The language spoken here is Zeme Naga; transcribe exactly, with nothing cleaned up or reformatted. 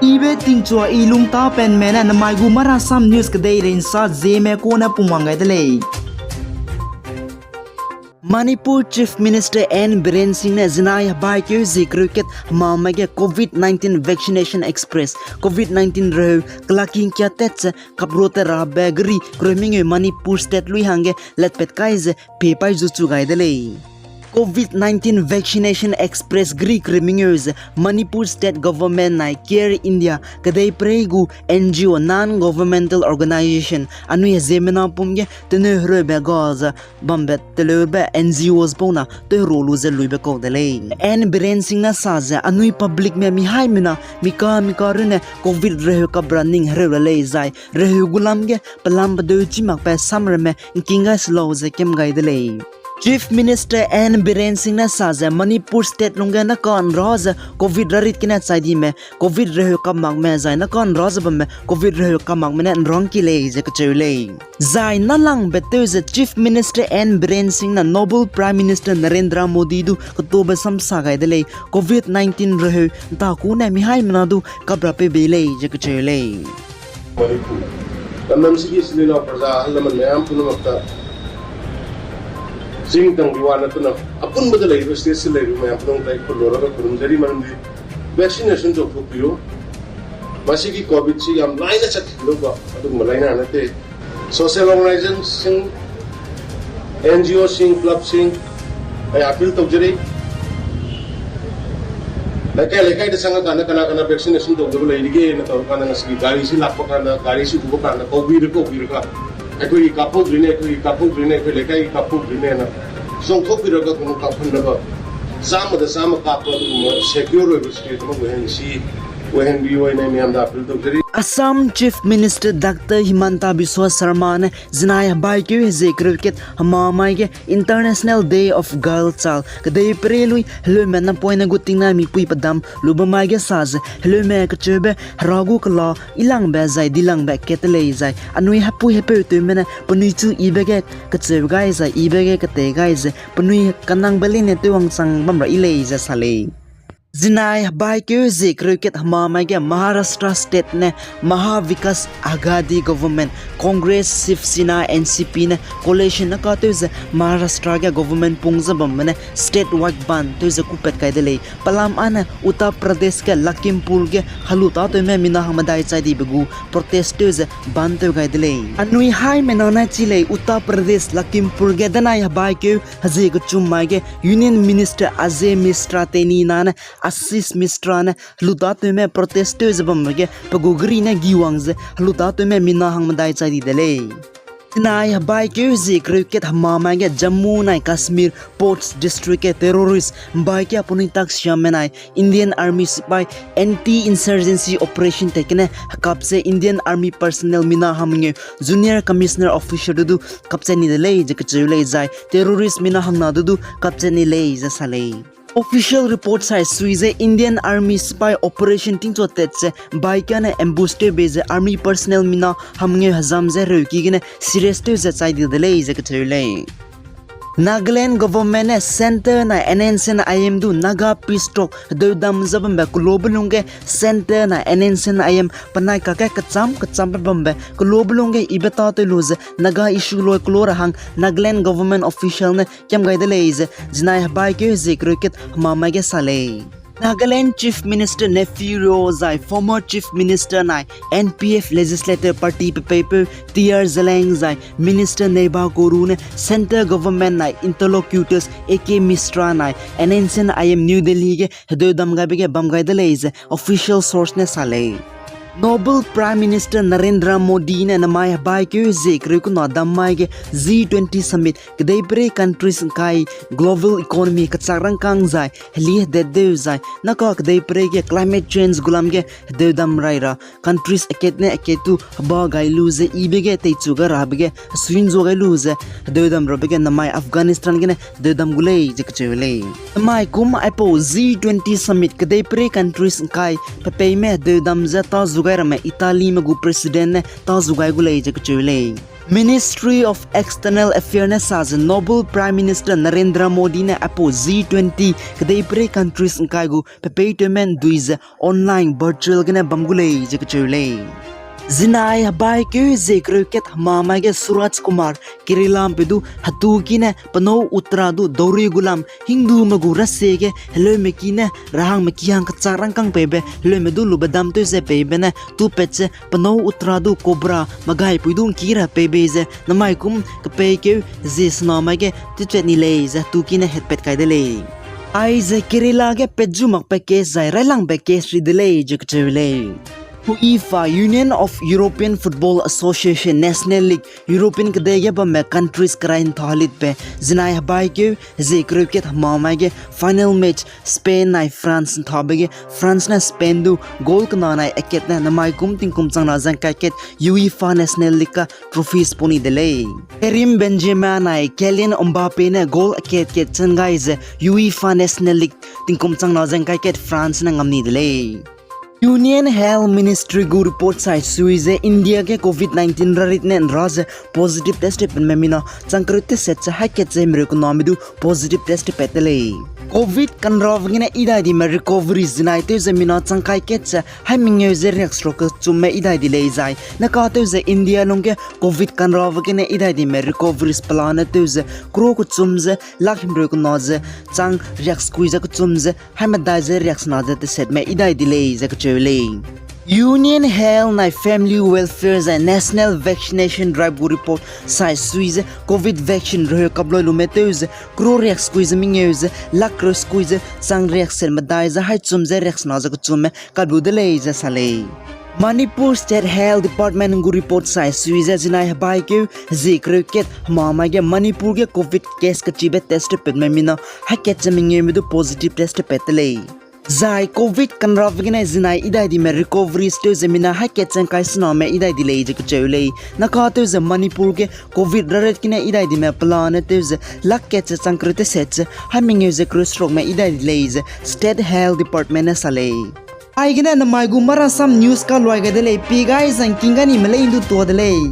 Ibe tingchua i lungtapenme ne namai gu Marasam News kedeirei nsa zieme kune pungwang gai de lei. Manipur Chief Minister N Biren Singh ne zinai hebaikeu zie kereu kat hemamai ge Covid nineteen Vaccination Express, Covid nineteen reheu kelaking kia tat ze kapro te rabe geri kereu mengeu Manipur State lui hangge latpat kai ze pie pai zu chu gai de lei. Covid nineteen Vaccination Express geri kereu mengeu ze Manipur State Government nai Care India kedeiperei gu N G O, non-governmental organization, anui heziemena pum ge teneu hereube ga ze bambe teleube N G Os bau na teuhero lu ze luibe kau de lei. N Biren Singh ne sa ze anui publicme mihaimena mika mika runne Covid reheu kap ra ning hereu la lei zai reheu gu lam ge pelam pedeu chi makbe samramme ngking gai se lau ze kem gai de lei. Chief Minister N Biren Singh ne sa ze Manipur State lungge naka nra ze Covid rarit gene chai dime Covid reheu kap makme zai naka nra ze bamme Covid reheu kap makme ne nrangki lei ze kacheu lei. Zai nalangbe tew ze Chief Minister N Biren Singh ne Noble Prime Minister Narendra Modi du ketobe samsa gai de lei. Covid nineteen reheu ntaku ne mihaimena du kap ra pei bei lei ze kacheu lei. Manipur. Lamnam sigi sili lau praja halaman mayam punu makta. Sing tang diwa na tuna. Apun bada lei state si lei mayam punu tai pulo ra ka purum jari manum di. Vaccination jok thuk piu. Masigi Covid si yam lai na chat lo ba. Adung malai na na te. Social organization sing, N G O sing, club sing, ai appeal tau jari. Lekai lekai de sang kana kana kana vaccination tau de lei dige na tau kana ngasigi gari si lak pa kana gari si gu pa kana kau bi de kau bi de ka. Ai koi kapu green ai koi kapu green ai koi lekai kapu green na. Song kau bi de ka kung kapu na ba. Sama de sama kapu ma secure ro state ma gu hen si. Gu hen bi wai na mi am da appeal tau jari. Assam Chief Minister Doctor Himanta Biswa Sarma ne zinai hebaikeu hezie kereu kat hemamai ge International Day of Girl Child kedeiperei lui heleume napoine gu tingna mipui pedam lube mai ge sa ze heleume kacheube hera gu kela ilangbe zai dilangbe kat te lei zai anui hepui hepeu tewme ne penui chu ibe ge kacheu gai zai ibe ge kete gai ze penui kanangbe leine tewwang chang bam ra i lei ze sa lei. Zinai hebaikeu zie kereu kat hemamai ge Maharashtra State ne Maha Vikas Aghadi Government, Congress, Shiv Sena, N C P ne coalition na katew ze Maharashtra ge government pung ze bamme ne state wide ban tew ze kupat kai de lei. Pelam ane Uttar Pradesh ge Lakhimpur ge helu tatewme mina hangmedai chai dibe gu protest tew ze ban tew gai de lei. Anui haimena ne chi lei Uttar Pradesh Lakhimpur ge danai hebaikeu hezie kechum mai ge Union Minister Ajay Mishra teni na ne Ashish Mishra ne helu tatewme protest tew ze bambe ge pe gu geri ne giwang ze helu tatewme mina hangmedai chai di de lei. Zinai hebaikeu hezie kereu kat hemamai ge Jammu nai Kashmir Pooch District ge terrorist mbai kia penui tak siamme nai Indian Army sipai anti-insurgency operation tekene hekap ze Indian Army personnel mina hangmengeu Junior Commissioner Officer du du kapchat ni de lei ze kacheu lei zai terrorist mina hangna du du kapchat ni lei ze sa lei. Official report sai sui ze Indian Army sipai operation tingchua tat ze mbai kia ne ambush tew bei ze Army personnel mina hangmengeu hezam ze reuki gene serious tew ze chai di de lei ze kacheu lei. Nagaland government ne Centre nai N S C N I M du Naga peace talk hedeudam ze bambe kelobe lungge Centre nai N S C N I M penai kakge kecham kechambe bambe kelobe lungge ibe tâtew lu ze Naga issue loi kelo ra hang Nagaland government official ne kiam gai de lei ze zinai hebaikeu hezie kereu kat hemamai ge sa lei. Nagaland Chief Minister Neiphiu Rio zai former Chief Minister nai N P F legislator party pepeipeu T R Zeliang zai Minister Neibhau Kuru ne Centre government nai interlocutors A K Mishra nai N S C N I M New Delhi ge hedeudam gaibe ge bam gai de lei ze official source ne sa lei. Noble Prime Minister Narendra Modi ne namai hebaikeu hezie kereu kuna dam mai ge G twenty summit kedeiperei countries ngkai global economy kechak rangkâng zai heli hedet deu zai naka kedeiperei ge climate change gu lam ge hedeudam rai ra countries akat ne akat tu heba gai lu ze ibe ge teichu ga rabe ge hesui nzua gai lu ze hedeudam rabe ge namai Afghanistan gene hedeudam gu lei ze kacheu lei. Namai kum aipau G twenty summit kedeiperei countries ngkai pepeime hedeudam ze tâ zu gai ramme Italyme gu president ne tâ zu gai gu lei ze kacheu lei. Ministry of External Affairs ne sa ze Honourable Prime Minister Narendra Modi ne aipau G twenty kedeiperei countries ngkai gu pepeitewme ndui ze online virtual gene bam gu lei ze kacheu lei. Zinai hebaikeu zie kereu kat hemamai ge Suraj Kumar Kerala mpeu du hetu kine penâu Uttara du dauri gu lam Hindume gu rasie ge heleume kine rahangme kihang kechak rangkâng peibe heleume du lube dam tew ze peibe ne tupat ze penâu Uttara du Cobra megaipui du ngki ra pei bei ze namai kum kepeikeu zie senamai ge tewchat ni lei ze hetu kine hetpat kai de lei. Aize Kerala ge pat zu makbe case zai railangbe case ri de lei ze kacheu lei. UEFA, Union of European Football Association, National League, European kedei ge bamme countries kerai nthahelitbe zinai hebaikeu zie kereu kat hemamai ge final match Spain nai France nthabe ge France ne Spain du goal kena nai akat ne namai kum tingkum changna ze ngkai kat UEFA National League ka trophies pau ni de lei. Karim Benzema nai Kylian Mbappe ne goal akat kat chang gai ze UEFA National League tingkum changna ze ngkai kat France ne ngam ni de lei. Union Health Ministry gu report sai sui ze India ge Covid nineteen rarit ne nra ze positive test tewpatme mina chang kereu teset ze hai kat ze himreu kename du positive test tewpat de lei. Covid kanrave gene idai dime recovery zinai tew ze mina chang kai kat ze hai mengeu ze riakseruk kechumme idai di lei zai naka tew ze India lungge Covid kanrave gene idai dime recoveries pelane tew ze crore kechum ze lakh himreu kena ze chang riaksekui ze kechum ze hai medai ze riaksena ze tesetme idai di lei ze kacheu lei. Union Health nai Family Welfare zai National Vaccination Drive gu report sai sui ze Covid vaccine reheu kaploi lume tew ze crore riaksekui ze mengeu ze lakh kereu sekui ze chang riakset medai ze hai chum ze riaksena ze kechumme kaplui de lei ze sa lei. Manipur State Health Department gu report sai sui ze zinai hebaikeu zie kereu kat hemamai ge Manipur ge Covid case kechibe test tewpatme mina hai kat ze mengeume du positive test tewpat de lei. Zai Covid kanrave gene zinai idai dime recoveries tew ze mina hai kat ze ngkai sename idai di lei ze kacheu lei. Naka tew ze Manipur ge Covid rarit gene idai dime pelane tew ze lakh kat ze chang kereu teset ze hai mengeu ze kereu serukme idai di lei ze State Health Department ne sa lei. Aigene namai gu Marasam News kaluai gai de lei, pie gai zangking ga nime lei ndu tua de lei.